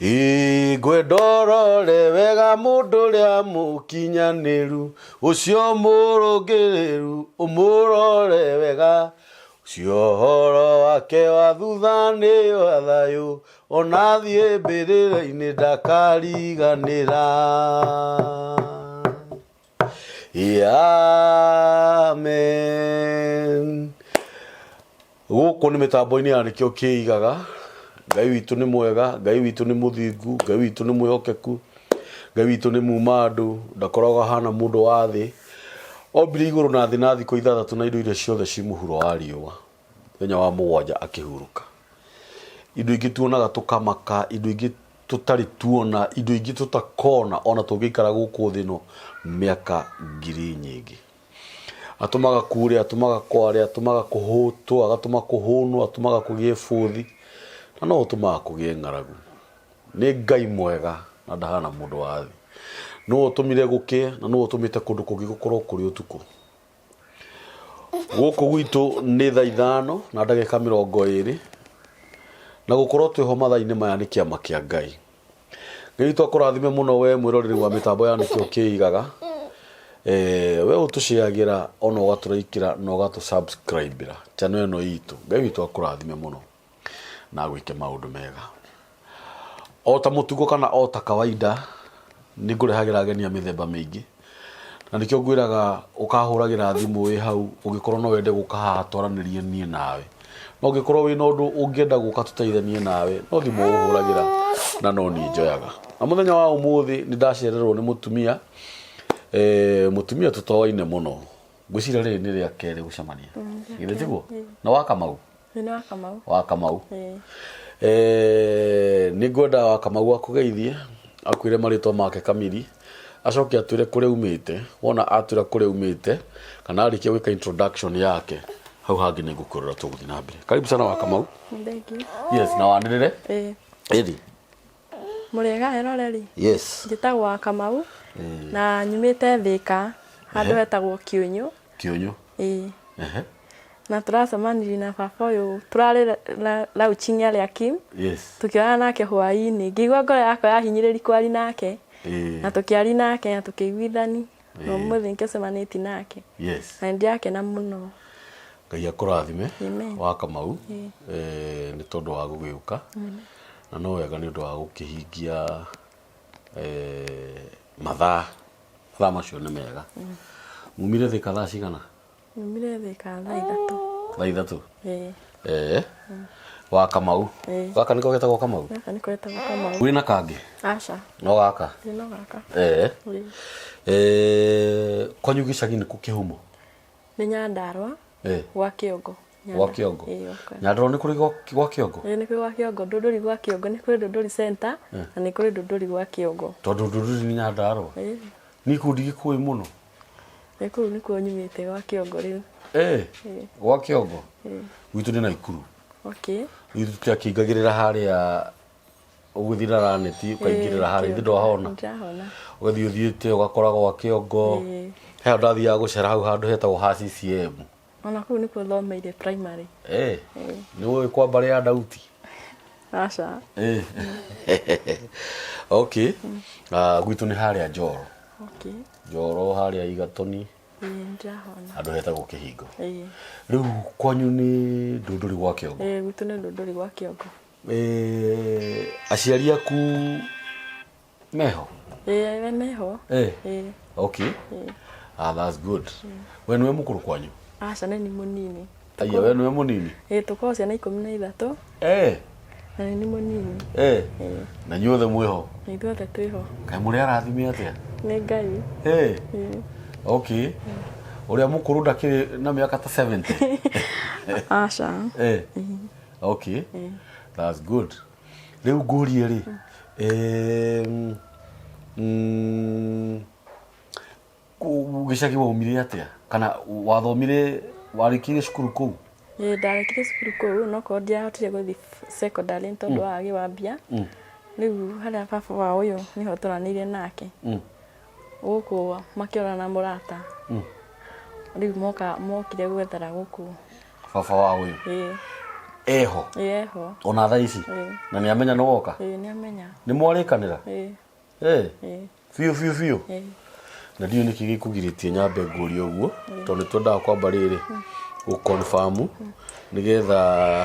Ĩĩ ngwenda ũrore wega mũndũ ũrĩa mũkinyanĩru, ũcio mũrũngĩrĩru ũmũrore wega, ũcio ũhoro wake wa thutha nĩ wa thayũ, ona athiĩ mbĩrĩra-inĩ ndakariganĩra. Amen. Gũkũ nĩ mĩtambo-inĩ ya nĩkĩo kĩigaga. Ngai witũ nĩ mwega, Ngai witũ nĩ mũthingu, Ngai witũ nĩ mwĩhokeku, Ngai witũ nĩ muma andũ, ndakoragwo ahana mũndũ wa thĩ. Ombire igũrũ na thĩ na thikũ ithathatũ na indo iria ciothe ci mũhuro wa riũa. Mũthenya wa mũgwanja akĩhurũka. Indo ingĩ tuonaga tũkamaka, indo ingĩ tũtarĩ tuona, indo ingĩ tũtakona ona tũngĩikara gũkũ thĩ ĩno mĩaka ngiri nyingĩ. Atũmaga kuure, atũmaga kware, atũmaga kũhũtwo, agatũma kũhũnwo, atũmaga kũgĩe bũthi, na no ũtũmaga kũgĩe ng'aragu. Nĩ Ngai mwega na ndahana mũndũ wa thĩ. Nĩwe ũtũmire gũkĩe na nĩwe ũtũmĩte kũndũ kũngĩ gũkorwo kũrĩ ũtukũ. Gũkũ gwitũ nĩ thaa ithano na ndagĩka mĩrongo ĩrĩ, na gũkorwo twĩho mathaa-inĩ maya nĩ kĩama kĩa Ngai. Ngai witũ akũrathime mũno we mwĩroreri wa mĩtambo ya nĩkĩo kĩigaga. Eh, we ũtũceagĩra ona ũgatũraikĩra na ũgatũ-subscribe-ĩra channel ĩno itũ. Ngai witũ akũrathime mũno na agwĩke maũndũ mega. O ta mũtugo kana o ta kawaida nĩ ngũrehagĩra ageni a mĩthemba mĩingĩ na nĩkĩo ngwĩraga ũkahũragĩra thimũ wĩ hau ũngĩkorwo no wende gũka haha twaranĩrie niĩ nawe no ũngĩkorwo wĩna ũndũ ũngĩenda gũka tũteithanie nawe no thimũ ũhũragĩra na no niĩ njoyaga. Na mũthenya wa ũmũthĩ nĩ ndacererwo nĩ mũtumia, eh, mũtumia tũtoaine mũno ngwĩciria rĩrĩ nĩ rĩa kerĩ gũcemania githĩ tiguo na wa Kamau Nĩ wa Kamau. Wa Kamau. Ĩĩ. Eh, nĩ ngwenda wa Kamau akũgeithie akwĩre marĩtwa make kamiri acoke atwĩre kũrĩa umĩte wona atwĩra kũrĩa umĩte kana arĩkia gwĩka introduction yake hau hangĩ nĩ ngũkwĩrora tũgũthiĩ na mbere. Karibu sana wa Kamau. Thank you. Yes, na wanĩrĩre. Ĩĩ. Ĩri. Mũrĩega eroreri? Yes. Njĩtagwo wa Kamau na nyumĩte Thĩka handũ hetagwo Kĩũnyũ. Kĩũnyũ. Ĩĩ. Ehe. Na tũracemanirie na baba ũyũ tũrarĩ launching ya Kim. Yes. Tũkĩonana nake hwaĩ-inĩ ngĩigua ngoro yakwa yahinyĩrĩria kwaria nake. Na tũkĩaria nake na tũkĩiguithani na ũmũthĩ nĩkĩo cemanĩtie nake. Yes. Na nĩndĩrakena mũno. Ngai akũrathime. Amen. Wa Kamau eh, nĩ tondũ wa gũgĩũka na no wega nĩ ũndũ wa gũkĩhingia eh, mathaa mathaa macio nĩ mega. Mumire Thĩka thaa cigana? Nyumire Thĩka thaa ithatũ. Thaa ithatũ? Ĩĩ. Eh. Wa Kamau. Ĩĩ. Gaka nĩko getagwo Kamau? Gaka nĩko getagwo Kamau. Wĩna kangĩ? Aca. No gaka? Ĩĩ no gaka. Eh. Ĩĩ. Eh, kwanyu gĩcagi nĩ kũ kĩhumo? Nĩ Nyandarua. Eh. Gwa Kĩongo. Gwa Kĩongo. Ĩĩ gwa Kĩongo. Nyandarua nĩ kũrĩ gwa Kĩongo? Ĩĩ nĩ kũrĩ gwa Kĩongo. Ndũndũri gwa Kĩongo nĩ kũrĩ Ndũndũri Center na nĩ kũrĩ Ndũndũri gwa Kĩongo. Tondũ Ndũndũri nĩ Nyandarua? Ĩĩ. Niĩ kũu ndigĩkũĩ mũno. Nĩ kũu nĩkuo nyumĩte gwa Kĩongo rĩu. Eh, gwa Kĩongo? Gwitũ nĩ Naikuru. Okay. Gwitũ tũtiakĩingagĩrĩra harĩa ũgũthiĩ na raneti ũkaingĩrĩra harĩa ithe ndwahona. Ndĩrahona. Ũgathiĩ ũthiĩte ũgakora gwa Kĩongo. He handũ ndathiaga gũcera hau handũ hetagwo ha CCM. Ona kũu nĩkuo thomeire primary. Eh, nĩ ũĩ kwa mbarĩ ya Dauti? Aca. Eh. Okay. Ah, gwitũ nĩ harĩa Njoro. Okay. Njoro harĩa Igatoni. Ĩĩ nĩndĩrahona. Handũ hetagwo Kĩhingo. Ĩĩ. Rĩu kwanyu nĩ Ndũndũri gwa Kĩongo? Ĩĩ gwitũ nĩ Ndũndũri gwa Kĩongo. Eh, aciari aku meho? Ĩĩ meho. Eh. Ĩĩ. Okay. Ah, that's good. We nĩwe mũkũrũ kwanyu? Aca nĩ niĩ mũnini. Aya, we nĩwe mũnini? Ĩĩ tũkoragwo ciana 13. Eh. Na nĩ niĩ mũnini. Eh. Na inyuothe mwĩho? Na ithuothe twĩho. Kaĩ mũrĩ arathime atĩa? Nĩ Ngai. Eh. Okay. Ũrĩa mũkũrũ ndakĩrĩ na mĩaka ta 70? Aca. Eh. Okay. That's good. Rĩu ngũrie rĩ, em, gĩcagi waumire atĩa? Kana wathomire warĩkirie cukuru kũu? Ĩĩ ndarĩkirie cukuru kũu no korwo ndiahotire gũthiĩ secondary nĩ tondũ wa wagi wa mbia. Rĩu harĩa baba wa ũyũ nĩho tũranĩire nake. Gũkũ makĩonana na mũrata. Rĩu moka mokire gwethera gũkũ. Baba wa ũyũ? Ĩĩ. Eho? Ĩĩ, eho. Ona thaa ici? Ĩĩ. Na nĩ amenya nĩ woka? Ĩĩ, nĩ amenya. Nĩ mwarĩkanĩra? Ĩĩ. Eh, Ĩĩ. biũ biũ biũ? Ĩĩ. Na ndiũĩ nĩkĩ gĩkũgirĩtie nyambe ngũrie ũguo, tondũ nĩ twendaga kwamba rĩrĩ gũ-confirm nĩgetha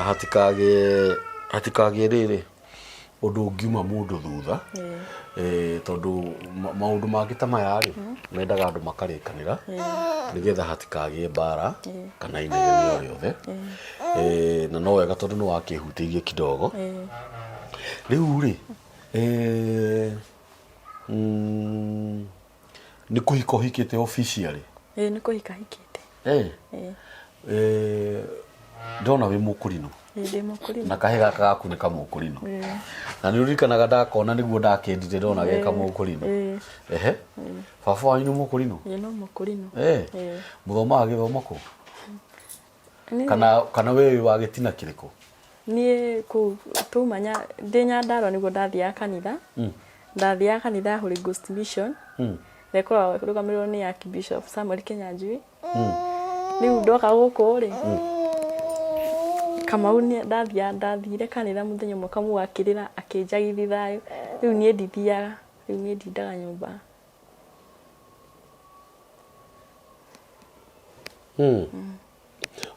hatikagĩe hatikagĩe rĩrĩ ũndũ ũngiuma mũndũ thutha. Ĩĩ. Tondũ maũndũ mangĩ ta maya rĩ, mendaga andũ makarĩkanĩra nĩgetha hatikagĩe mbara kana inegene o rĩothe. Na no wega tondũ nĩ wakĩhutĩirie kidogo. Rĩu rĩ, nĩ kũhika ũhikĩte officially? Ĩĩ, nĩ kũhika hikĩte. Ĩĩ. Ndĩrona wĩ mũkũrinũ. Ĩĩ, ndĩ mũkũrinũ. Na kahĩ gaka gaku nĩ kamũkũrinũ. Ĩĩ. Na nĩ ũririkanaga ndakona nĩguo ndakendire ndona ge kamũkũrinũ. Ĩĩ. Ehe. Baba wanyu nĩ mũkũrinũ? Ĩĩ, no mũkũrinũ. Ĩĩ. Ĩĩ. Mũthomaga gĩthomo kũ? Niĩ- Kana we wĩ wa gĩtina kĩrĩkũ? Niĩ kũu twauma ndĩ Nyandarũa nĩguo ndathiaga kanitha. Ndathiaga kanitha ya Holy Ghost Mission. Na ĩkoragwo ĩrũgamĩrĩirwo nĩ Archbishop Samuel Kinyanjui. Rĩu ndoka gũkũ rĩ, Kamau nĩ ndathiaga ndathire kanitha mũthenya ũmwe Kamau akĩrĩra akĩnjagithi thayũ. Rĩu niĩ ndithiaga, rĩu niĩ ndindaga nyũmba.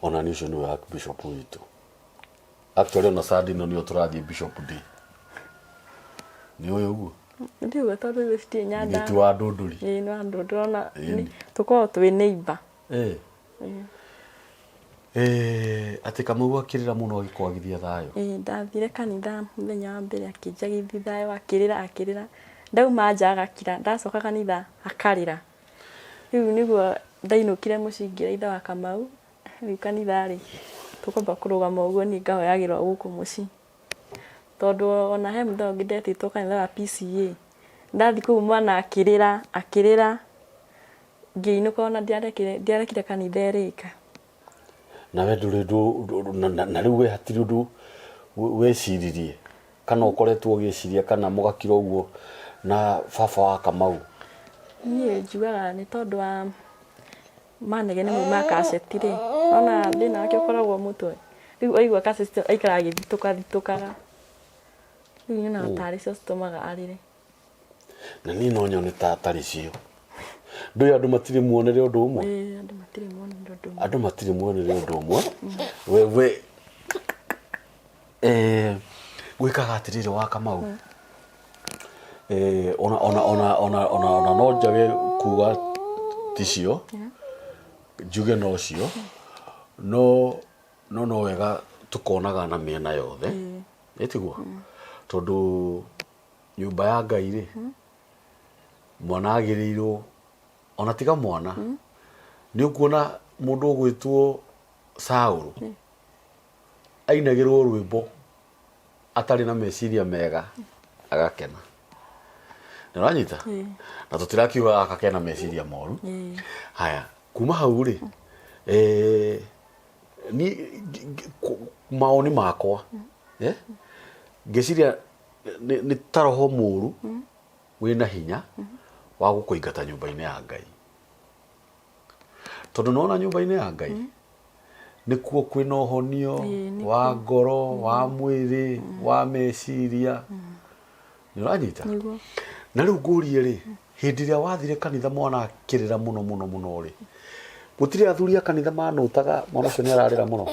Ona niĩ ũcio nĩwe Archbishop witũ. Actually ona Sunday ĩno nĩyo tũrathiĩ Bishop Day. Nĩ ũĩ ũguo? Ndiũĩ tondũ ithuĩ citirĩ Nĩ ti wa Ndũndũri. Ĩĩ nĩ wa Ndũndũri ona Ĩni. tũkoragwo twĩ neighbor. Eh, atĩ Kamau akĩrĩra mũno agĩkwagithia thayũ. Ĩĩ ndathire kanitha mũthenya wa mbere akĩnjagithia thayũ akĩrĩra akĩrĩra. Ndauma nja agakira, ndacoka kanitha akarĩra. Rĩu nĩguo ndainũkire mũciĩ ngĩra ithe wa Kamau, rĩu kanitha rĩ, tũkwamba kũrũgama ũguo niĩ ngahoyagĩra o gũkũ mũciĩ. Tondũ ona he mũthenya ũngĩ ndetĩtwo kanitha wa PCEA, ndathiĩ kũu mwana akĩrĩra akĩrĩra, ngĩinũka ona ndiarekire kanitha ĩrĩke. Na we ndũrĩ na rĩu we hatirĩ ũndũ weciririe kana ũkoretwo ũgĩciria kana mũgakira ũguo na baba wa Kamau? Niĩ njugaga nĩ tondũ wa manegene mau ma kaseti rĩ, ona thĩna wake ũkoragwo mũtwe. Rĩu aigua kaseti aikaraga agĩthitũka thitũkaga. Rĩu nyonaga tarĩ cio citũmaga arĩre. Na niĩ no nyone ta atarĩ cio. Ndũĩ andũ matirĩ muonere ũndũ ũmwe? Ĩĩ, andũ matirĩ muonere ũndũ ũmwe. Andũ matirĩ muonere ũndũ ũmwe. We gwĩkaga atĩrĩrĩ wa Kamau. Ona ona ona ona ona ona no njage kuga ticio, njuge no cio, no no no wega tũkonaga na mĩena yothe. Ĩ tiguo? Tondũ nyũmba ya Ngai rĩ, mwana agĩrĩirwo ona tiga mwana, nĩ ũkuona mũndũ ũgwĩtwo Saũlũ ainagĩrwo rwĩmbo atarĩ na meciria mega agakena. Nĩ ũranyita? Na tũtirakiuga gaka kena meciria moru. Haya, kuma hau rĩ, ni mawoni makwa, ngĩciria nĩ ta roho mũru wĩna hinya wa gũkũingata nyũmba-inĩ ya Ngai. Tondũ nĩwona nyũmba-inĩ ya Ngai nĩkuo kwĩna ũhonio wa ngoro, wa mwĩrĩ, wa meciria. Nĩ ũranyita? Nĩguo. Na rĩu ngũrie rĩ, hĩndĩ ĩrĩa wathire kanitha mwana akĩrĩra mũno mũno mũno rĩ, gũtirĩ athuri a kanitha manũtaga mwana ũcio nĩ ararĩra mũno?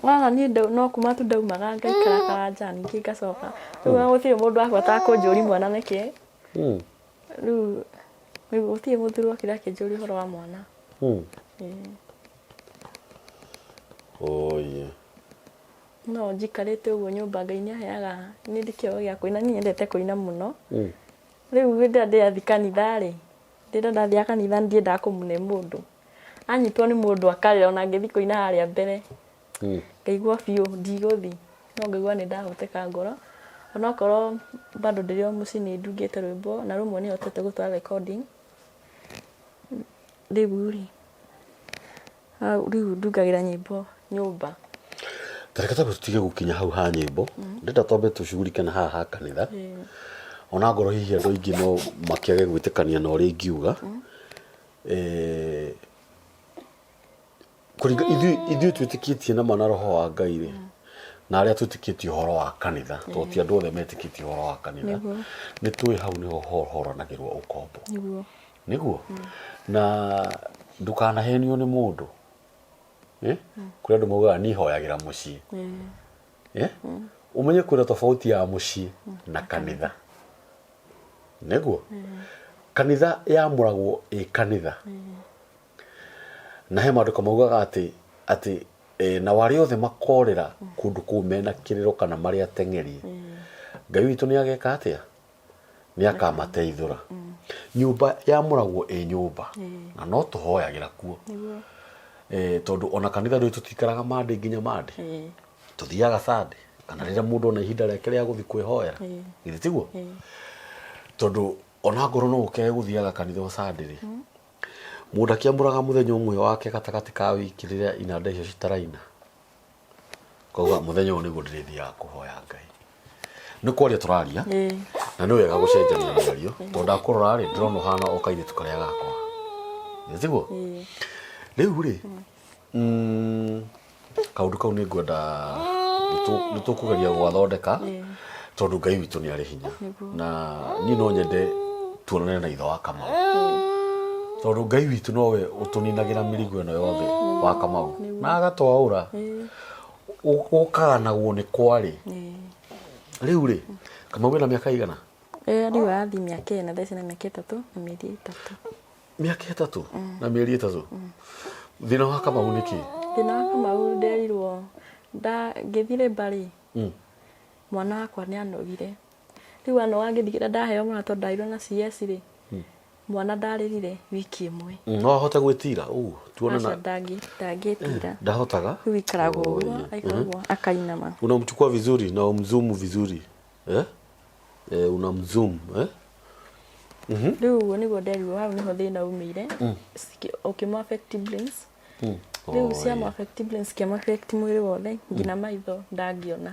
Wona niĩ no kuma tu ndaumaga ngaikara karanja ningĩ ngacoka. Rĩu ona gũtirĩ mũndũ wahotaga kũnjũria mwana nĩkĩ. Rĩu gũtirĩ mũthuri wokire akĩnjũria ũhoro wa mwana. Ĩĩ. Oye. No njikarĩte ũguo nyũmba Ngai nĩ aheaga, nĩ ndĩ kĩheo gĩa kũina, niĩ nyendete kũina mũno. Rĩu hĩndĩ ĩrĩa ndĩrathiĩ kanitha rĩ, rĩrĩa ndathiaga kanitha ndiendaga kũmune mũndũ. Anyitwo nĩ mũndũ akarĩra ona ngĩthiĩ kũina harĩa mbere, ngaigua biũ ndigũthiĩ, no ngaigua nĩ ndahoteka ngoro. Onokorwo bado ndĩrĩ o mũciĩ nĩ ndungĩte rwĩmbo na rũmwe nĩ hotete gũtwara recording. Rĩu rĩ, rĩu ndungagĩra nyĩmbo nyũmba. Ta reke twambe tũtige gũkinya hau ha nyĩmbo, ndĩrenda twambe tũcugurike na haha ha kanitha. Ona ngorwo hihi andũ aingĩ no makĩage gwĩtĩkania na ũrĩa ingiuga. Kũringa ithuĩ ithuĩ twĩtĩkĩtie na ma na roho wa Ngai rĩ, na arĩa twĩtĩkĩtie ũhoro wa kanitha, tondũ ti andũ othe metĩkĩtie ũhoro wa kanitha, nĩ tũĩ hau nĩho horanagĩrwo ũkombo. Nĩguo. Nĩguo? Na ndũkanahenio nĩ mũndũ. Eh? Kũrĩ andũ maugaga niĩ hoyagĩra mũciĩ. Eh? Ũmenye kwĩna tofauti ya mũciĩ na kanitha. Nĩguo? Kanitha yamũragwo ĩ kanitha. Na he maandĩko maugaga atĩ atĩ eh, nao arĩa othe makorĩra kũndũ kũu mena kĩrĩro kana marĩ ateng'eri, Ngai witũ nĩ ageka atĩa? Nĩ akamateithũra. Nyũmba yamũragwo ĩ nyũmba na no tũhoyagĩra kuo. Nĩguo. Eh, tondũ ona kanitha rĩu tũtikaraga Monday nginya Monday. Tũthiaga Sunday kana rĩrĩa mũndũ ona ihinda rĩake rĩa gũthiĩ kwĩhoera. Githĩ tiguo? Tondũ ona ngorwo no ũkege gũthiaga kanitha o Sunday rĩ, mũndũ akĩamũraga mũthenya ũmwe wake gatagatĩ ka wiki rĩrĩa inanda icio citaraina, Koguo mũthenya ũyũ nĩguo ndĩrĩthiaga kũhoya Ngai. Nĩ kwaria tũraria na nĩ wega gũcenjania mĩario tondũ ndakũrora rĩ ndĩrona ũhana o kairĩtu karĩa gakwa. Nĩ tiguo? Rĩu rĩ kaũndũ kau nĩ ngwenda nĩ tũkũgeria gũgathondeka tondũ Ngai witũ nĩ arĩ hinya na niĩ no nyende tuonane na ithe wa Kamau tondũ Ngai witũ nowe ũtũninagĩra mĩrigo ĩno yothe wa Kamau na agatwaũra gũkaganagwo nĩ kwarĩ. Rĩu rĩ Kamau ena mĩaka igana? Rĩu arathiĩ mĩaka ĩna, thaa ici ena mĩaka 3 na mĩeri 3. Mĩaka 3 na mĩeri 3? Thĩna wa Kamau nĩ kĩ? Thĩna wa Kamau nderirwo ngĩthiĩ labour rĩ, mwana wakwa nĩ anogire. Rĩu anoga ngĩthikĩra ndaheo mwana tondũ ndaheirwo na CS rĩ, mwana ndarĩrire wiki ĩmwe. No ahote gwĩtira ũguo? Tuone na Aca ndangĩtira. Ndahotaga? Rĩu aikaraga ũguo, aikaraga ũguo akainama. Unamchukua vizuri na umzoom vizuri. Eh? Eh, unamzoom, eh? Rĩu ũguo nĩguo nderirwo hau nĩho thĩna umĩire. Ũkĩmũ affect brains. Rĩu ciamũ affect brains cikĩmũ affect mwĩrĩ wothe nginya maitho ndangĩona.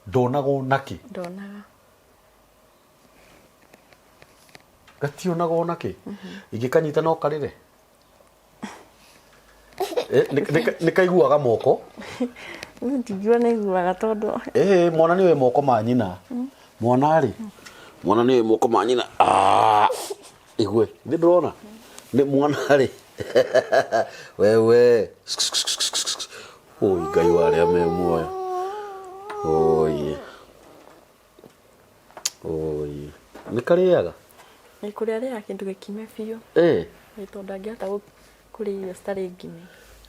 Ndonagwo nakĩ? Ndonaga. Gationagwo nakĩ? Ingĩkanyita no karĩre? Eh, nĩ kaiguaga moko? Niĩ ndingiuga nĩ aiguaga tondũ Eh, mwana nĩ oĩ moko ma nyina. Mwana rĩ, mwana nĩ oĩ moko ma nyina. Ah, igue, nĩ ndĩrona? Nĩ mwana rĩ. Wewe. Oi Ngai wa arĩa me muoyo. Oi. Oi. Nĩ karĩaga? Nĩ kũrĩa arĩaga kĩndũ gĩkime biũ. Eh. Ĩ tondũ ndangĩhota kũrĩa irio citarĩ ngime.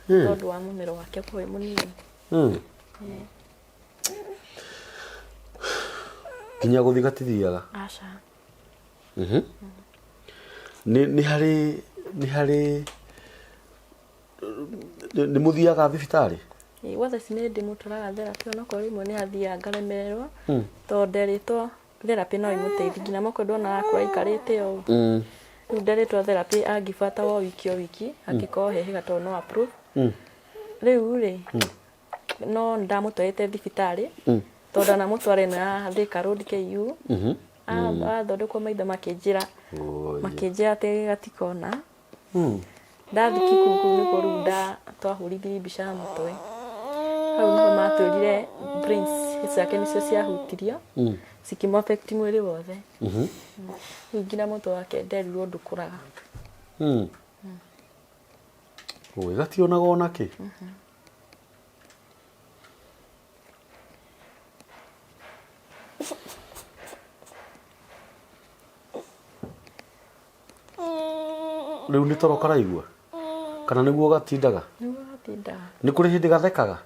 Tondũ wa mũmero wake ũkorwo wĩ mũnini. Nginya gũthiĩ gatithiaga? Aca. Nĩ harĩ nĩ harĩ nĩ mũthiaga thibitarĩ? Ĩĩ gwa thaa ici nĩ ndĩmũtwaraga therapy onokorwo rĩmwe nĩ athiaga ngaremererwo tondũ nderĩtwo therapy no ĩmũteithie nginya okorwo ndona arakũra aikarĩte ũũ. Rĩu nderĩtwo therapy angĩbuata o wiki o wiki angĩkorwo he hega tondũ no approve. Rĩu rĩ no nĩ ndamũtwarĩte thibitarĩ tondũ ndanamũtwara ĩno ya Thika Road KU athondekwo maitho makĩnjĩra makĩnjĩra atĩ gatikona. Ndathiĩ Kikuyu kũu nĩkuo rĩu twahũrithirie mbica ya mũtwe. Hau nĩho matwĩrire brains ciake nĩcio ciahutirio, cikĩmũ affect mwĩrĩ wothe. Rĩu nginya mũtwe wake nderirwo ndũkũraga. Ũĩ gationaga ona kĩ? Rĩu nĩ toro karaigua? Kana nĩguo gatindaga? Nĩguo gatindaga. Nĩ kũrĩ hĩndĩ gathekaga?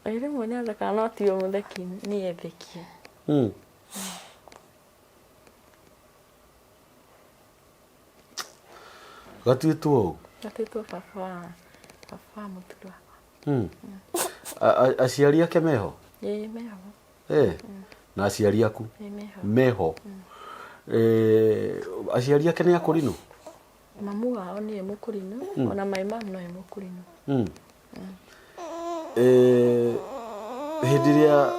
Ĩ rĩmwe nĩ athekaga no ti mũtheki nĩ ethekie. Gatuĩtwo ũ? Gatuĩtwo baba wa baba wa mũthuri wakwa. Aciari ake meho? Ĩĩ meho. Eh, na aciari aku? Ĩĩ meho. Meho. Eh, aciari ake nĩ akũrinũ? Mamu wao nĩwe mũkũrinũ, ona my mum nowe mũkũrinũ. Eh, hĩndĩ ĩrĩa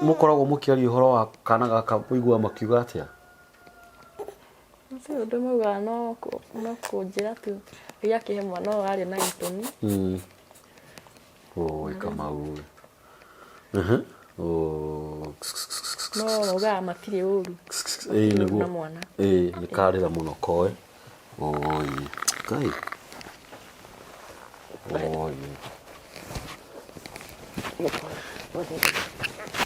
mũkoragwo mũkĩaria ũhoro wa kana gaka mũiguaga makiuga atĩa? Gũtirĩ ũndũ maugaga no kũnjĩra tu Ngai akĩhe mwana ũyũ arĩ na gĩtũmi. Oi Kamau ĩ. Oh. No maugaga matirĩ ũru. Ĩĩ Matirĩ ũru nĩguo. na mwana. Ĩĩ nĩ karĩra mũno koe. Oi. Ngai. Oi.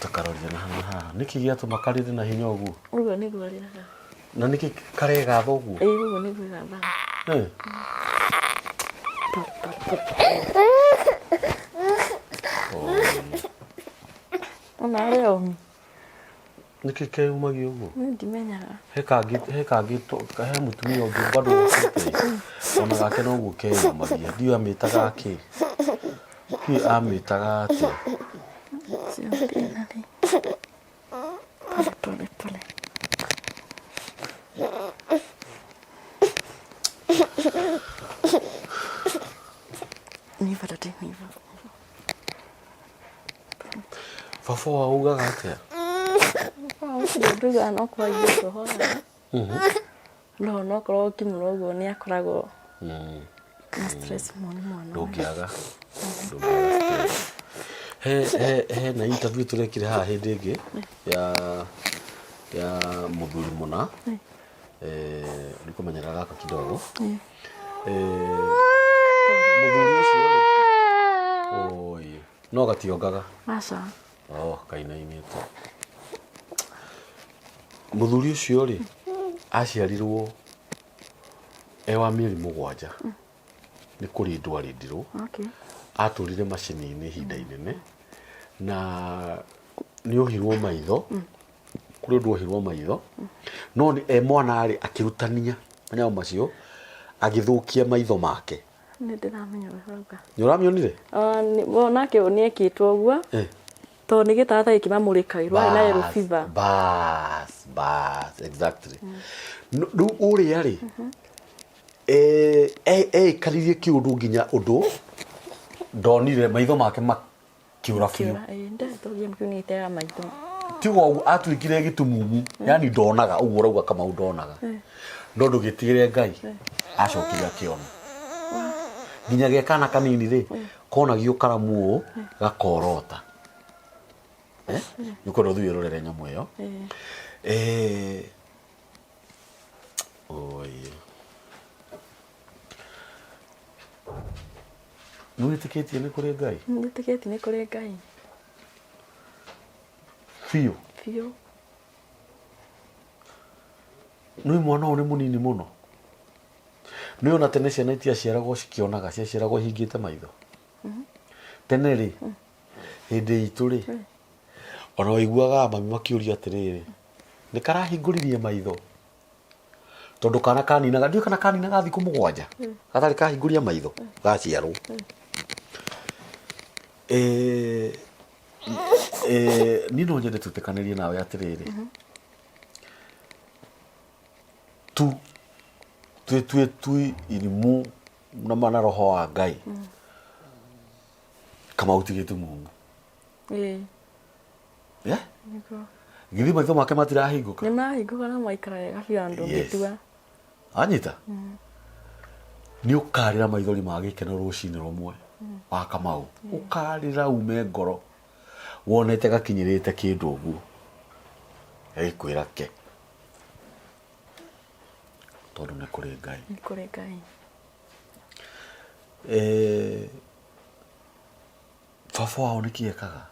Takaroria na haha. Nĩkĩ gĩatũma karĩre na hinya ũguo? Ũguo nĩguo arĩraga. Na nĩkĩ karegatha ũguo? Ĩĩ ũguo nĩguo ĩgathaga. Eh. Ona arĩ omi. Nĩkĩ keyumagia ũguo? Niĩ ndimenyaga. He kangĩ he kangĩ he mũtumia ũngĩ bado ũkĩte ona gake noguo keyumagia. Ndiũĩ amĩtaga kĩ. Ndiũĩ amĩtaga atĩa. Ũcio thĩna rĩ. Pole pole pole. Ni hivyo tati, ni hivyo. Baba wao ugaga atĩa? Ũcio no kwaria tũhoraga. No no korwo ũkĩmũra ũguo nĩ akoragwo na stress mũno nĩ mwana. Ndũngĩaga. Ndũngĩaga stress. He he he na interview tũrekire haha hĩndĩ ĩngĩ ya ya mũthuri mũna. Eh, nĩ kũmenyera gaka kidogo. Eh, mũthuri ũcio rĩ, oi, no gationgaga. Aca. Oh, kainainĩte. Mũthuri ũcio rĩ, aciarirwo e wa mĩeri 7 nĩ kũrindwo arindirwo. Okay. Atũrire macini-inĩ ihinda inene na nĩ ohirwo maitho kũrĩ ũndũ ohirwo maitho no nĩ e mwana rĩ akĩrutania manyamũ macio agĩthũkia maitho make. Nĩ ndĩramenya ũrĩa ũrauga. Nĩ ũramĩonire? Nake nĩ ekĩtwo ũguo Eh. tondũ nĩ gĩtara gĩkĩ mamũrĩkagĩrwo arĩ na yellow Bas, fever. bas, bas, exactly. Rĩu ũrĩa rĩ eikaririe kĩũndũ nginya ũndũ ndonire maitho make makĩũra biũ. Kĩũra, ĩĩ ndetũria kĩu nĩ gĩteaga maitho. Tiga ũguo atuĩkire gĩtumumu yani ndonaga ũguo ũrauga Kamau ndonaga no ndũgĩtigĩre Ngai acokire akĩona nginya ge kana kanini rĩ konagio karamu ũũ gakorota. Eh? Nĩ ũkwenda ũthiĩ wĩrorere nyamũ ĩyo. Eh, oi. Nĩ wĩtĩkĩtie nĩ kũrĩ Ngai? Nĩtĩkĩtie nĩ kũrĩ Ngai. Biũ. Biũ. Nĩ mwana ũyũ nĩ mũnini mũno. Nĩ ona tene ciana itiaciaragwo cikĩonaga, ciaciaragwo ihingĩte maitho. Tene rĩ, hĩndĩ itũ rĩ, ona waiguaga mami makĩũria atĩrĩrĩ, nĩ karahingũririe maitho? Tondũ kana kaninaga, ndiũĩ kana kaninaga thikũ 7, gatarĩ kahingũria maitho, gaciarwo. Niĩ no nyende twĩtĩkanĩrie nawe atĩrĩrĩ, tu twĩtue tu irimũ na mana roho wa Ngai. Kamau ti gĩtumumu. Ĩĩ. Yeah? Nĩguo. Githĩ maitho make matirahingũka? Nĩ marahingũka na maikara wega biũ na ndũngĩtua. Anyita? Nĩ ũkarĩra maithori ma gĩkeno rũcinĩ rũmwe wa Kamau. Ũkarĩra ume ngoro wonete gakinyĩrĩte kĩndũ ũguo. Gagĩkwĩra ke. Tondũ nĩ kũrĩ Ngai. Nĩ kũrĩ Ngai. Baba wao nĩkĩ ekaga?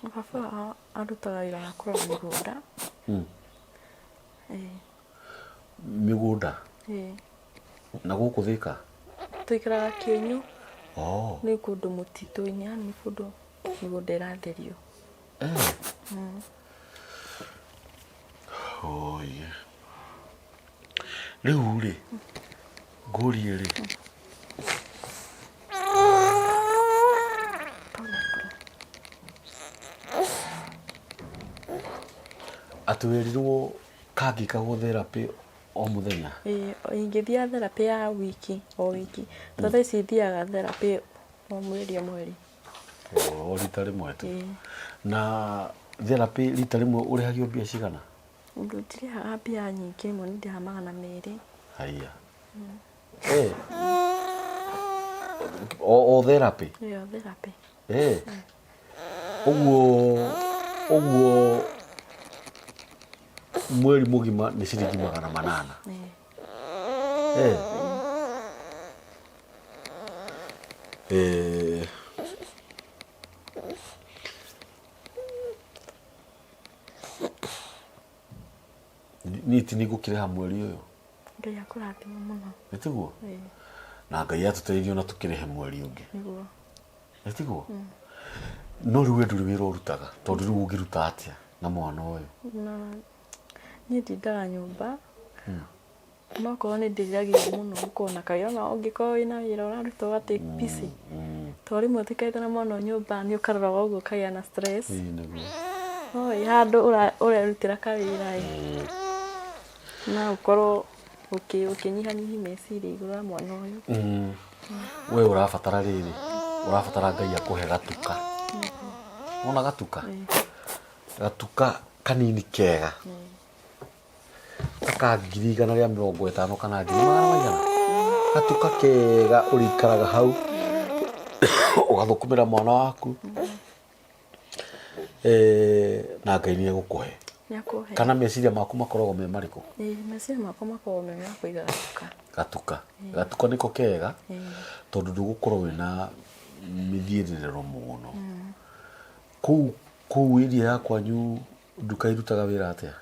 Baba wao arutaga wĩra wa kũrora mĩgũnda. Ĩĩ. Mĩgũnda? Ĩĩ. Na gũkũ Thĩka? Tũikaraga Kĩenyũ. Oh. Nĩ kũndũ mũtitũ-inĩ, yani nĩ kũndũ mĩgũnda ĩratherio. Oi. Rĩu rĩ, ngũrie rĩ, atĩ wĩrirwo kangĩkagwo therapy o mũthenya? Ĩĩ, ingĩthiaga therapy ya wiki o wiki. Tondũ thaa ici thiaga therapy o mweri o mweri. O rita rĩmwe tu. Ĩĩ. Na therapy rita rĩmwe ũrĩhagio mbia cigana? Ũndũ ndirĩhaga mbia nyingĩ, rĩmwe nĩ ndĩhaga 200. Haiya. O therapy? Ĩĩ, o therapy. Eh. Ũguo ũguo mweri mũgima nĩ ciringi 800. Ĩĩ. Eh. Eh. Niĩ ti nĩ ngũkĩrĩha mweri ũyũ. Ngai akũrathime mũno. Nĩ tiguo? Ĩĩ. Na Ngai atũteithie ona tũkĩrĩhe mweri ũngĩ. Nĩguo. Nĩ tiguo? No rĩu we ndũrĩ wĩra ũrutaga tondũ rĩu ũngĩruta atĩa na mwana ũyũ? Na niĩ ndindaga nyũmba no korwo nĩ ndĩriragĩria mũno gũkorwo na kawĩra ona ũngĩkorwo wĩna wĩra ũraruta ũga take busy tondũ rĩmwe ũtikarĩte na mwana nyũmba nĩ ũkaroraga ũguo ũkagĩa na stress. Ĩĩ nĩguo. No wĩ handũ ũrerutĩra kawĩra ĩ no ũkorwo ũkĩnyihanyihia meciria igũrũ rĩa mwana ũyũ. We ũrabatara rĩrĩ, ũrabatara Ngai akũhe gatuka. Wona gatuka? Gatuka kanini kega. Ta ka 150,000 kana ngiri magana maigana. Gatuka kega ũrĩikaraga hau ũgathũkũmĩra mwana waku na Ngai nĩ egũkũhe. Nĩakũhe. Kana meciria maku makoragwo me marĩkũ? Ĩĩ meciria makwa makoragwo me ma kũiga gatuka. Gatuka. Gatuka nĩko kega tondũ ndũgũkorwo wĩna mĩthiĩrĩrĩro mũno. Kũu kũu area ya kwanyu nduka irutaga wĩra atĩa?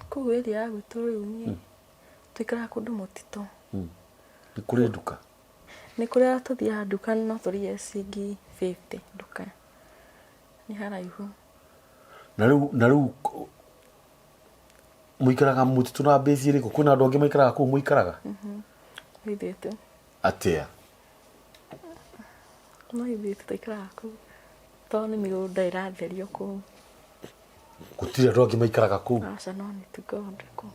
Kũu area ya gwitũ rĩu niĩ tũikaraga kũndũ mũtitũ. Nĩ kũrĩ nduka? Nĩ kũrĩa tũthiaga nduka no tũrĩhe ciringi 50 nduka. Nĩ haraihu. Na rĩu na rĩu mũikaraga mũtitũ na base ĩrĩkũ? Kwĩna andũ angĩ maikaraga kũu mũikaraga? No ithuĩ tu. Atĩa? No ithuĩ tu tũikaraga kũu. Tondũ nĩ mĩgũnda ĩratherio kũu. Gũtirĩ andũ angĩ maikaraga kũu? Aca no nĩ tũkoragwo kũu.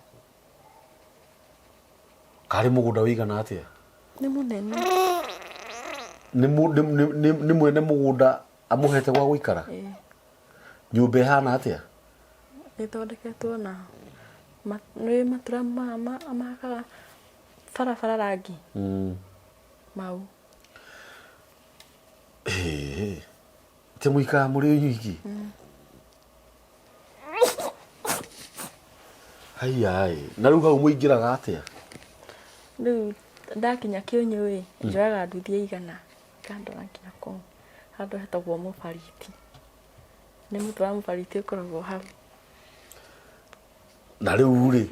Karĩ mũgũnda wĩigana atĩa? Nĩ mũnene. Nĩ mwene mũgũnda amũhete gwa gũikara? Ĩĩ. Nyũmba ĩhana atĩa? Ĩthondeketwo na nĩ matura mahakaga barabara rangi mau. Ĩĩ. Atĩ mũikaraga mũrĩ inyuiki? Haiya ĩ. Na rĩu hau mũingĩraga atĩa? Rĩu ndakinya kĩũnyũ ĩ, njoyaga nduthi ya 100 ĩkandwara nginya kũu handũ hetagwo Mũbariti. Nĩ mũtĩ wa mũbariti ũkoragwo hau. Na rĩu rĩ,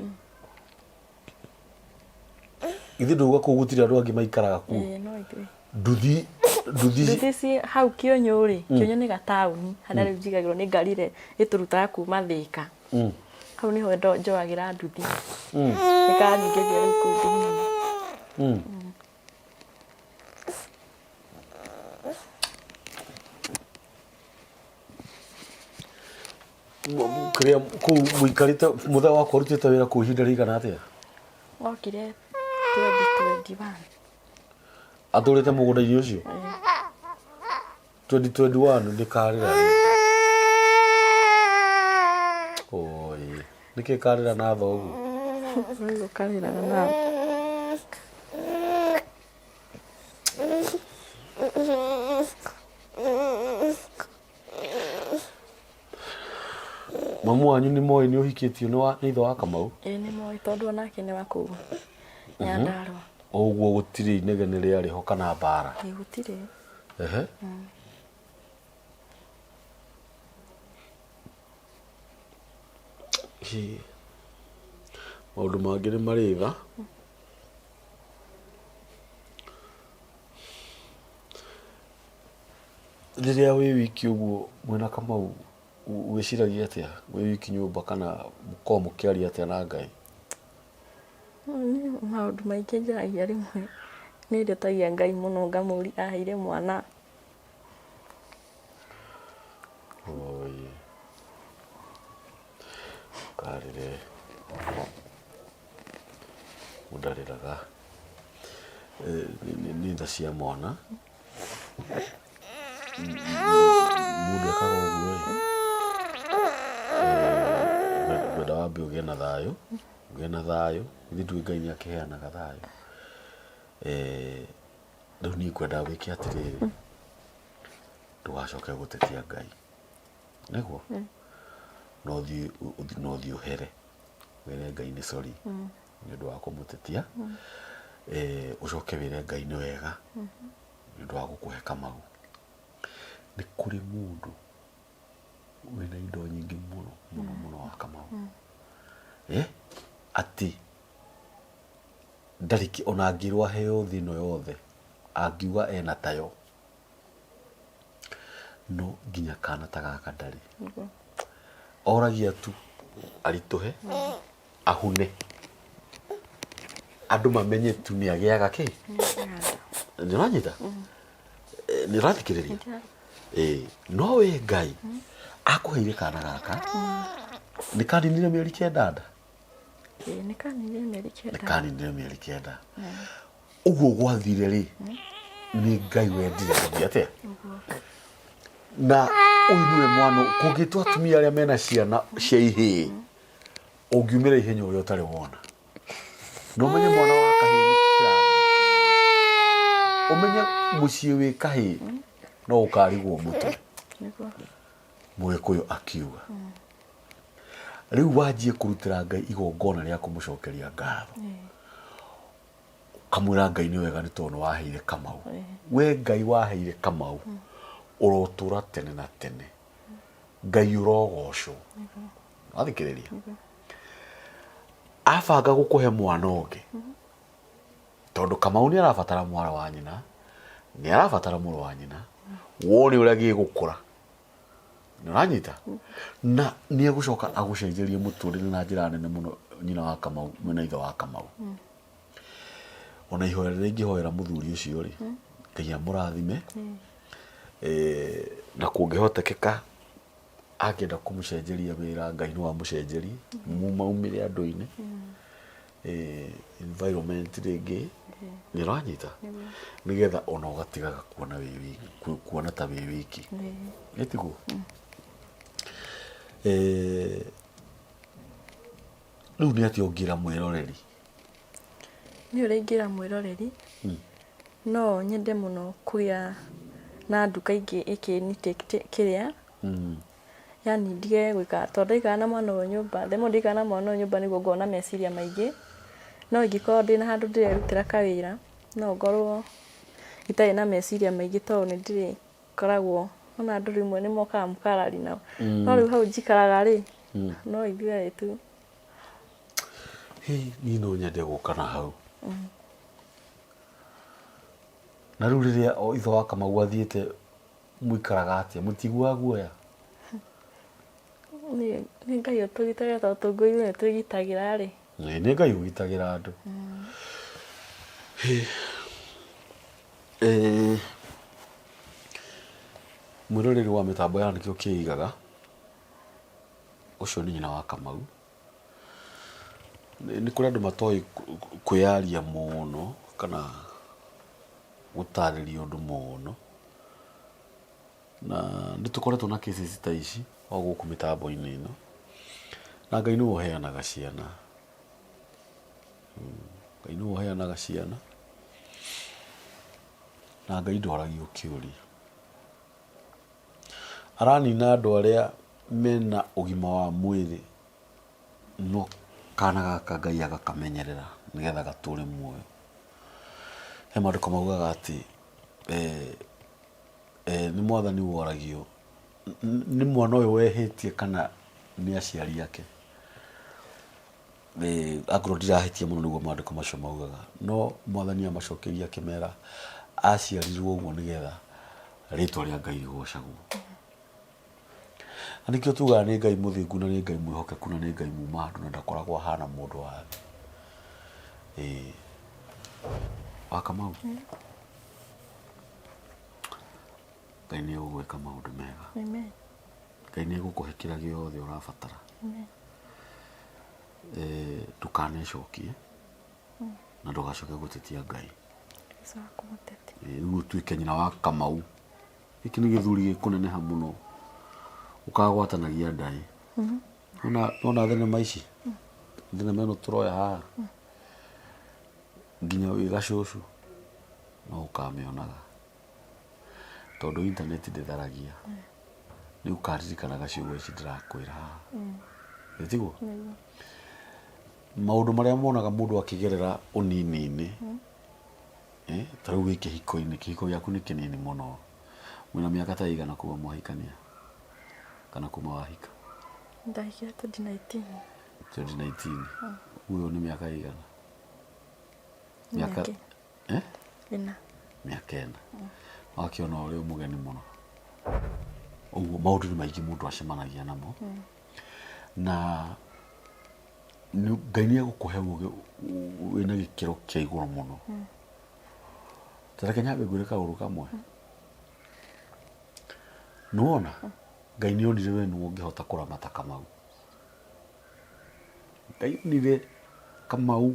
ithuĩ ndauga kũu gũtirĩ andũ angĩ maikaraga kuo. Ĩĩ no ithuĩ. Nduthi nduthi Nduthi ci hau kĩũnyũ rĩ, kĩũnyũ nĩ gataũni harĩa rĩu njigagĩrwo nĩ ngari ĩrĩa ĩtũrutaga kuma Thĩka. Hau nĩho njoyagĩra nduthi. Ĩkanyingĩria rĩu kũu thĩinĩ. Kĩrĩa kũu mũikarĩte mũthee wakwa ũrutĩte wĩra kũu ihinda rĩigana atĩa? Okire 2021. Atũrĩte mũgũnda-inĩ ũcio? 2021 nĩ karĩra rĩ. Oi, nĩkĩ karĩra na thoguo? Rĩu karĩraga na Mamu wanyu nĩ moĩ nĩ ũhikĩtio nĩ wa nĩ ithe wa Kamau? Ĩĩ nĩ moĩ tondũ onake nĩ wa kũu Nyandarũa. Ũguo gũtirĩ inegene rĩarĩ ho kana mbara? Ĩĩ gũtirĩ. Ehe. Hĩ. Maũndũ mangĩ nĩ marĩ tha. Rĩrĩa wĩ wiki ũguo mwĩna Kamau wĩciragia atĩa wĩ wiki nyũmba kana mũkoragwo mũkĩaria atĩa na Ngai? Niĩ maũndũ maingĩ njaragia rĩmwe nĩ ndetagia Ngai mũno ngamũria aheire mwana. Oi. Ndũkarĩre. Mũndũ ndarĩraga. Nĩ tha cia mwana. Mũndũ ekaga ũguo ĩ, ngwenda wambe ũgĩe na thayũ, ũgĩe na thayũ, githĩ ndũĩ Ngai nĩ akĩheanaga thayũ. Rĩu niĩ ngwendaga wĩke atĩrĩrĩ, Ndũgacoke gũtetia Ngai. Nĩguo? No ũthiĩ no ũthiĩ ũhere. Wĩre Ngai nĩ sorry nĩ ũndũ wa kũmũtetia. Ũcoke wĩre Ngai nĩ wega nĩ ũndũ wa gũkũhe Kamau. Nĩ kũrĩ mũndũ wĩna indo nyingĩ mũno mũno mũno wa Kamau. Atĩ ndarĩ ona angĩrwo aheo thĩ ĩno yothe angiuga ena tayo no nginya kana ta gaka ndarĩ. Oragia tu aritũhe ahune andũ mamenye tu nĩ agĩaga kĩ nĩ ũranyita nĩ ũrathikĩrĩria Ĩĩ, no we Ngai akũheire kana gaka nĩ kaninire mĩeri kenda nda Ĩĩ, nĩ kaninire mĩeri kenda. Nĩ kaninire mĩeri kenda. Ũguo gwathire rĩ, nĩ Ngai wendire gũthiĩ atĩa? Na ũyũ nĩwe mwana kũngĩtwo atumia arĩa mena ciana cia ihĩĩ, ũngiumĩra ihenya ũrĩa ũtarĩ wona. Na ũmenye mwana wa kahĩĩ nĩ kĩrathi. Ũmenye mũciĩ wĩ kahĩĩ no ũkarigwo mũtwe. Mũgĩkũyũ akiuga. Rĩu wanjie kũrutĩra Ngai igongona rĩa kũmũcokeria ngatho. Ũkamwĩra Ngai nĩ wega nĩ tondũ nĩ waheire Kamau. We Ngai waheire Kamau, ũrotũra tene na tene. Ngai ũrogocwo. Wathikĩrĩria? Abanga gũkũhe mwana ũngĩ, tondũ Kamau nĩ arabatara mwana wa nyina, nĩ arabatara mũrũ wa nyina, wone ũrĩa gĩgũkũra. Nĩ ũranyita? Na nĩ egũcoka agũcenjerie mũtũrĩre na njĩra nene mũno nyina wa Kamau mwĩna ithe wa Kamau. Ona ihoya rĩrĩa ingĩhoera mũthuri ũcio rĩ, Ngai amũrathime. Na kũngĩhotekeka angĩenda kũmũcenjeria wĩra Ngai no amũcenjerie, maumĩre andũ-inĩ. Environment rĩngĩ nĩ ũranyita nĩgetha ona ũgatigaga kuona wĩ wiki kuona ta wĩ wiki nĩ tiguo rĩu nĩ atĩa ũngĩra mwĩroreri Niĩ ũrĩa ingĩra mwĩroreri, no nyende mũno kũgĩa na nduka ingĩ ĩkĩni kĩrĩa yani ndige gwĩka tondũ ndaikara na mwana ũyũ nyũmba the more ndaikara na mwana ũyũ nyũmba nĩguo ngoragwo na meciria maingĩ no ingĩkorwo ndĩna handũ ndĩrerutĩra kawĩra no ngorwo itarĩ na meciria maingĩ tondũ nĩ ndĩrĩkoragwo ona andũ rĩmwe nĩ mokaga mũkararia nao no rĩu hau njikaraga rĩ no ithuĩ erĩ tu. Hĩ, niĩ no nyende gũka na hau na rĩu rĩrĩa ithe wa Kamau athiĩte Mũikaraga atĩa? Mũtiiguaga guoya? Nĩ nĩ Ngai ũtũgitagĩra tondũ tũngũirwo nĩ twĩgitagĩra rĩ. Ĩĩ, nĩ Ngai ũgitagĩra andũ. Eh, mwĩroreri wa mĩtambo ya nĩkĩo kĩigaga ũcio nĩ nyina wa Kamau. Nĩ kũrĩ andũ matoĩ kwĩyaria mũno kana gũtarĩria ũndũ mũno, na nĩ tũkoretwo na cases ta ici o gũkũ mĩtambo-inĩ ĩno, na Ngai nĩwe ũheanaga ciana, Ngai nĩwe ũheanaga ciana, na Ngai ndoragio kĩũria. Aranina andũ arĩa mena ũgima wa mwĩrĩ no kana gaka Ngai agakamenyerera nĩgetha gatũre muoyo. He maandĩko maugaga atĩ nĩ mwathani woragio nĩ mwana ũyũ wehĩtie kana nĩ aciari ake. Akorwo ndirahĩtia mũno nĩguo maandĩko macio maugaga. No mwathani amacokeirie akĩmera aciarirwo ũguo nĩgetha rĩtwa rĩa Ngai rĩgocagwo. Na nĩkĩo tugaga nĩ Ngai mũthingu na nĩ Ngai mwĩhokeku na nĩ Ngai muma andũ na ndakoragwo ahana mũndũ wa thĩ. Ĩĩ. Wa Kamau. Ngai nĩ egũgwĩka maũndũ mega. Amen. Ngai nĩ egũkũhe kĩrĩa gĩothe ũrabatara. Amen. Eh, ndũkanecokie na ndũgacoke gũtetia Ngai. Sawa kũmũtetia. Rĩu ũtuĩke nyina wa Kamau. Gĩkĩ nĩ gĩthuri gĩkũneneha mũno ũkagwatanagia ndaĩ. Nona nona thenema ici thenema ĩno tũroya haha nginya wĩ gacũcũ no ũkamĩonaga. Tondũ internet ndĩtharagia. Nĩ ũkaririkanaga ciugo ici ndĩrakwĩra haha. Ĩ tiguo? Nĩguo. Maũndũ marĩa monaga mũndũ akĩgerera ũnini-inĩ, eh, ta rĩu wĩ kĩhiko-inĩ, kĩhiko gĩaku nĩ kĩnini mũno. Mwĩna mĩaka ta ĩigana kuma mwahikania? Kana kuma wahika? Ndahikire 2019. 2019. Ũguo nĩ mĩaka ĩigana? Nĩ Mĩaka mĩaka eh? ĩna. Mĩaka ĩna. Wakĩona ũrĩ o mũgeni mũno. Ũguo maũndũ nĩ maingĩ mũndũ acemanagia namo. Na Ngai nĩ egũkũhe ũgĩ wĩna gĩkĩro kĩa igũrũ mũno. Ta reke nyambe ngwĩre kaũndũ kamwe. Nĩwona Ngai nĩ onire we nĩwe ũngĩhota kũramata Kamau. Ngai onire Kamau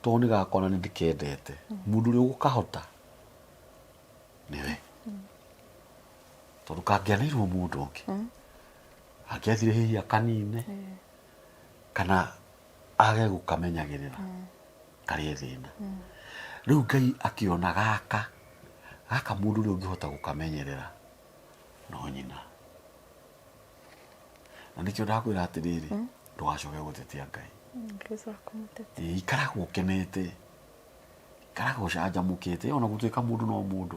tondũ nĩ gakwa na nĩ ndĩkendete, mũndũ ũrĩa ũgũkahota nĩwe. Tondũ kangĩaneirwo mũndũ ũngĩ, angĩathire hihi akanine kana age gũkamenyagĩrĩra karĩe thĩna. Rĩu Ngai akĩona gaka, gaka mũndũ ũrĩa ũngĩhota gũkamenyerera no nyina. Na nĩkĩo ndakwĩra atĩrĩrĩ, ndũgacoke gũtetia Ngai. Ngĩcoka kũmũtetia. Ĩĩ, ikaraga ũkenete, ikaraga ũcanjamũkĩte, ona gũtuĩka mũndũ no mũndũ.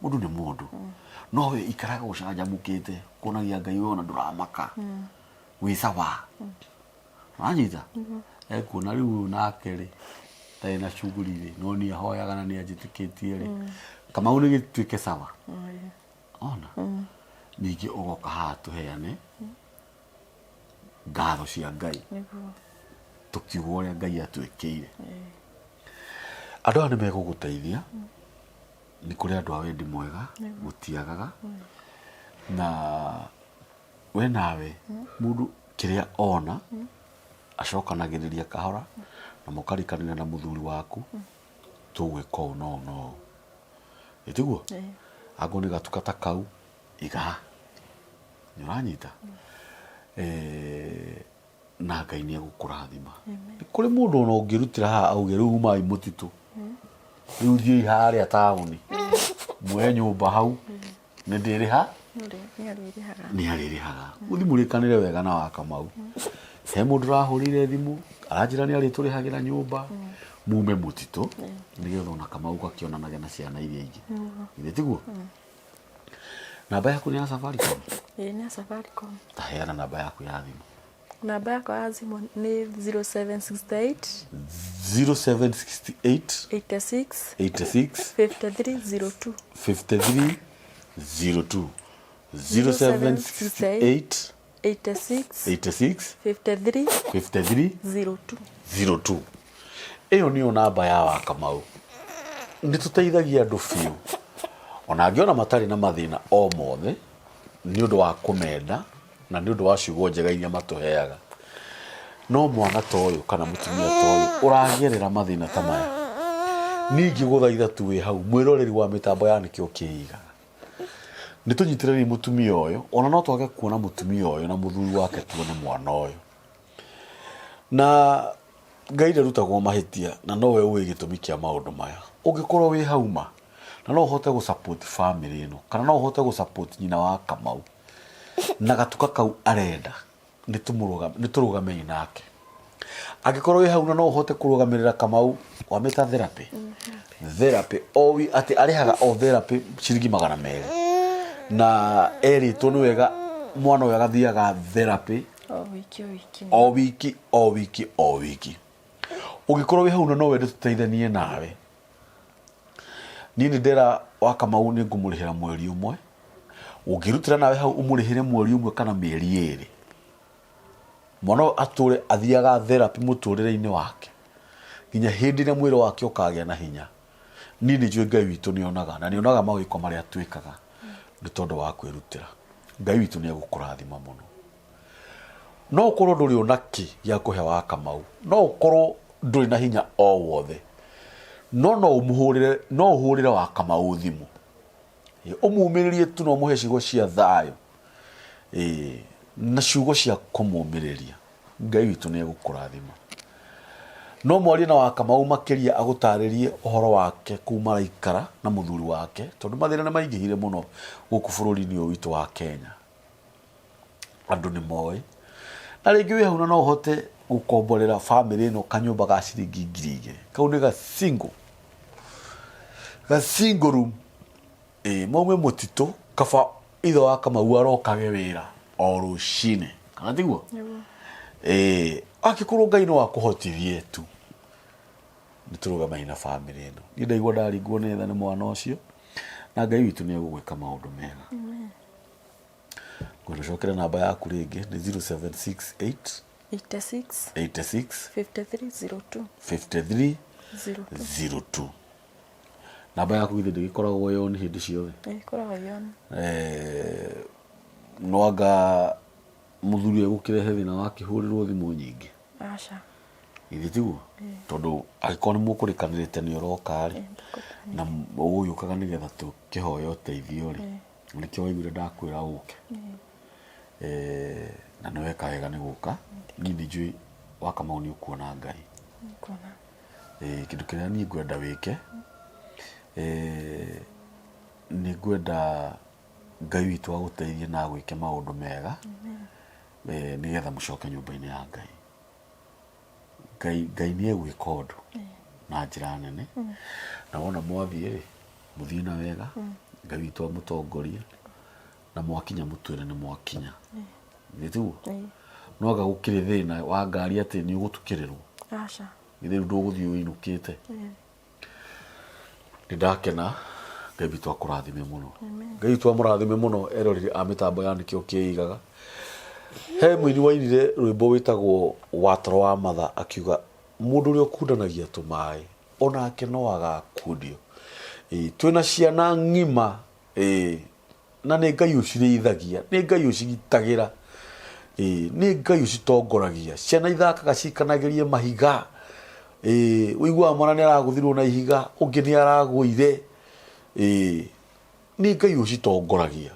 Mũndũ nĩ mũndũ. No we ikaraga ũcanjamũkĩte, kuonagia Ngai we ona ndũramaka, wĩ sawa. Wanyita? Ekuona rĩu ũyũ nake rĩ, ndarĩ na shughuli rĩ, no niĩ ahoyaga na nĩ anjĩtĩkĩtie rĩ, Kamau nĩ gĩtuĩke sawa. Ona? Ningĩ ũgoka haha tũheane ngatho cia Ngai. Nĩguo. Tũkiuga ũrĩa Ngai atwĩkĩire. Andũ aya nĩ megũgũteithia. Nĩ kũrĩ andũ a wendi mwega, gũtiagaga. Na we nawe mũndũ kĩrĩa ona acokanagĩrĩria kahora na mũkarikanĩra na mũthuri waku tũgwĩka ũũ na ũũ na ũũ. Ĩ tiguo? Angorwo nĩ gatuka ta kau iga. Nĩ ũranyita? Eh, na Ngai nĩ egũkũrathima. Nĩ kũrĩ mũndũ ona ũngĩrutĩra haha auge rĩu umai mũtitũ. Rĩu thiĩi harĩa taũni. Muoye nyũmba hau. Nĩ ndĩrĩha? Nĩ arĩrĩhaga. Nĩ arĩrĩhaga. Mũthiĩ mũrĩkanĩre wega na wa Kamau. He mũndũ ũrahũrĩire thimũ, aranjĩra nĩ arĩtũrĩhagĩra nyũmba, mume mũtitũ, nĩgetha ona Kamau gakĩonanage na ciana iria ingĩ. Githĩ tiguo? Namba yaku nĩ ya Safaricom? Ĩĩ nĩ ya Safaricom. Ta heana namba yaku ya thimũ. Namba yakwa ya thimũ nĩ 0768 0768 86 86 5302. 5302 0768 86 86 53 53 02. 02 ĩyo nĩyo namba ya wa Kamau nĩ tũteithagia andũ biũ ona angĩ ona matarĩ na mathĩna o mothe nĩ ũndũ wa kũmenda na nĩ ũndũ wa ciugo njega iria matũheaga no mwana ta ũyũ kana mũtumia ta ũyũ ũragerera mathĩna ta maya niĩ ingĩgũthaitha tu wĩ hau mwĩroreri wa mĩtambo ya nĩkĩo kĩigaga nĩ tũnyitĩrĩrei mũtumia ũyũ ona no twage kuona mũtumia ũyũ na mũthuri wake tuone mwana ũyũ na Ngai ndarutagwo mahĩtia na nowe ũĩ gĩtũmi kĩa maũndũ maya. Ũngĩkorwo wĩ hau ma na no ũhote gũ support family ĩno kana no ũhote gũ support nyina wa Kamau na gatuka kau arenda nĩ tũrũgamei nake. Angĩkorwo wĩ hau na no ũhote kũrũgamĩrĩra Kamau wamĩta therapy therapy o wi atĩ arĩhaga o therapy ciringi 200 na erĩtwo nĩ wega mwana ũyũ agathiaga therapy O wiki o wiki. O wiki o wiki o wiki. Ũngĩkorwo wĩ hau na no wende tũteithanie nawe, niĩ nĩ ndera wa Kamau nĩ ngũmũrĩhĩra mweri ũmwe, ũngĩrutĩra nawe hau ũmũrĩhĩre mweri ũmwe kana mĩeri ĩrĩ, mwana ũyũ atũre athiaga therapy mũtũrĩre-inĩ wake nginya hĩndĩ ĩrĩa mwĩrĩ wake ũkagĩa na hinya. Niĩ nĩ njũĩ Ngai witũ nĩ onaga na nĩ onaga mawĩko marĩa twĩkaga nĩ tondũ wa kwĩrutĩra. Ngai witũ nĩ egũkũrathima mũno. No ũkorwo ndũrĩ ona kĩ gĩa kũhe wa Kamau, no ũkorwo ndũrĩ na hinya o wothe, no no ũmũhũrĩre, no ũhũrĩre wa Kamau thimũ, ũmũmĩrĩrie tu na ũmũhe ciugo cia thayũ, ĩĩ, na ciugo cia kũmũmĩrĩria. Ngai witũ nĩ egũkũrathima. No mwarie na Wakamau makĩria agũtarĩrie ũhoro wake kũu maraikara na mũthuri wake tondũ mathĩna nĩ maingĩhire mũno gũkũ bũrũri-inĩ ũyũ witũ wa Kenya. Andũ nĩ moĩ. Na rĩngĩ wĩ hau na no ũhote gũkomborera bamĩrĩ ĩno kanyũmba ga ciringi 2000. Kau nĩ ga single. Ga single room. Ĩĩ maume mũtitũ kaba ithe wa Kamau arokage wĩra o rũcinĩ. Kana tiguo? Nĩguo. Ĩĩ angĩkorwo Ngai no akũhotithie tu nĩ tũrũgamei na bamĩrĩ ĩno. Niĩ ndaigua ndaringwo nĩ tha nĩ mwana ũcio na Ngai witũ nĩ egũgwĩka maũndũ mega. Ngwenda ũcokere namba yaku rĩngĩ nĩ 0768 86 86 53 02 53 02. 02. Namba yaku githĩ ndĩgĩkoragwo yo nĩ hĩndĩ ciothe? Ĩkoragwo yoni. Eh, no anga mũthuri egũkĩrehe thĩna wakĩhũrĩrwo thimũ nyingĩ? Aca. Githĩ tiguo? Tondũ angĩkorwo nĩ mũkũrĩkanĩrĩte nĩ ũroka rĩ, na ũgũgĩũkaga nĩgetha tũkĩhoe ũteithio rĩ, nĩkĩo waiguire ndakwĩra ũke. Eh, na nĩ weka wega nĩ gũka. Niĩ nĩ njũĩ Wakamau nĩ ũkuona Ngai. Nĩnguona. Eh, kĩndũ kĩrĩa niĩ ngwenda wĩke, eh, nĩ ngwenda Ngai witũ agũteithie na agwĩke maũndũ mega, eh, nĩgetha mũcoke nyũmba-inĩ ya Ngai. Ngai Ngai nĩ egwĩka ũndũ na njĩra nene, na wona mwathiĩ rĩ, mũthiĩ na wega, Ngai witũ amũtongorie, na mwakinya mũtwĩre nĩ mwakinya. Githĩ tiguo? No anga gũkĩrĩ thĩna wa ngari atĩ nĩ ũgũtukĩrĩrwo? Aca. Githĩ rĩu ndũgũthiĩ ũinũkĩte? Nĩ ndakena, Ngai witũ akũrathime mũno. Ngai witũ amũrathime mũno eroreri a mĩtambo ya Nĩkĩo Kĩigaga. He mũini wainire rwĩmbo wĩtagwo Watoro wa Matha akiuga mũndũ ũrĩa ũkundanagia tũmaĩ onake no agakundio. Ĩĩ, twĩna ciana ng'ima ĩĩ, na nĩ Ngai ũcirĩithagia, nĩ Ngai ũcigitagĩra, ĩĩ, nĩ Ngai ũcitongoragia. Ciana ithakaga cikanagĩrie mahiga, ĩĩ, ũiguaga mwana nĩ aragũthirwo na ihiga, ũngĩ nĩ aragũire, ĩĩ, nĩ Ngai ũcitongoragia.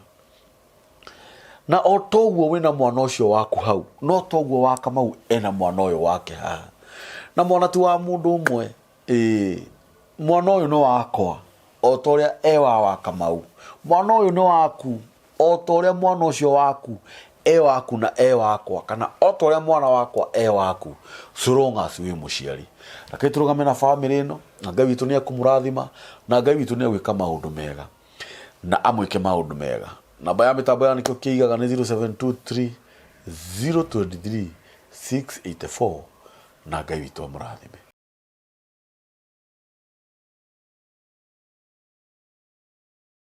Na o toguo wĩna mwana ũcio waku hau, no toguo wa Kamau ena mwana ũyũ wake haha. Na mwana ti wa mũndũ ũmwe, ĩĩ, mwana ũyũ nĩ wakwa o ta ũrĩa e wa wa Kamau. Mwana ũyũ nĩ waku o ta ũrĩa mwana ũcio waku e waku na e wakwa, kana o ta ũrĩa mwana wakwa e waku, so long as wĩ mũciari. Reke tũrũgame na bamĩrĩ ĩno, na Ngai witũ nĩ ekũmũrathima, na Ngai witũ nĩ egwĩka maũndũ mega. Na amwĩke maũndũ mega. Namba ya mĩtambo ya Nĩkĩo Kĩigaga nĩ 0723 023 684 na Ngai witũ amũrathime.